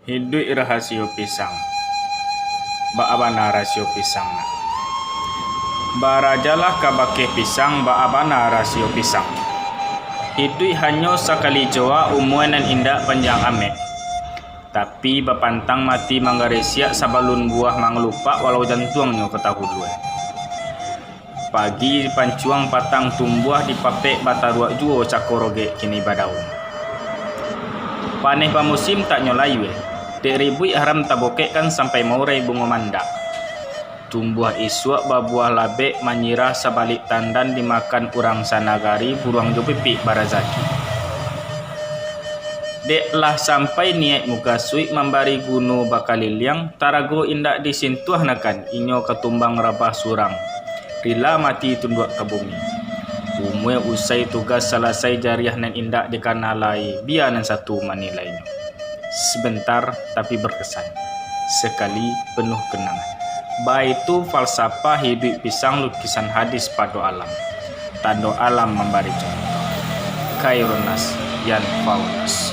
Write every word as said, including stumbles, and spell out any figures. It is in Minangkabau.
Hiduik rahasio pisang. Baa bana rasio pisang nak? Barajalah kabake pisang, baa bana rasio pisang. Hiduik hanyo sakali joa, umua nan indak panjang amek. Tapi bapantang mati manggaresiak, sabalun buah mangalupak, walau jantuangnyo ka tahuluan. Pagi pancuang, patang tumbuah, dipapek bataruak juo, cako rogek kini badaun. Paneh bamusim tak nyo layua, dek ribuik haram tabokekkan, sampai maurai bungo mandak. Tumbuah isuak babuah labek, manyirah sabalik tandan, dimakan urang sanagari, buruang jo pipik barazaki. Dek lah sampai niaik mukasuik, mambari guno bakaliliang, tarago indak disintuahnakan, inyo ka tumbang rabah surang, rila mati tunduak ka bumi. Umua usai tugas salasai, jariah nan indak dikana lai, bia nan satu manilainyo. Sebentar tapi berkesan, sekali penuh kenangan. Baitu falsafah hiduik pisang, lukisan hadis pado alam. Tando alam mambari contoh. Khairunnas yanfa'unnas.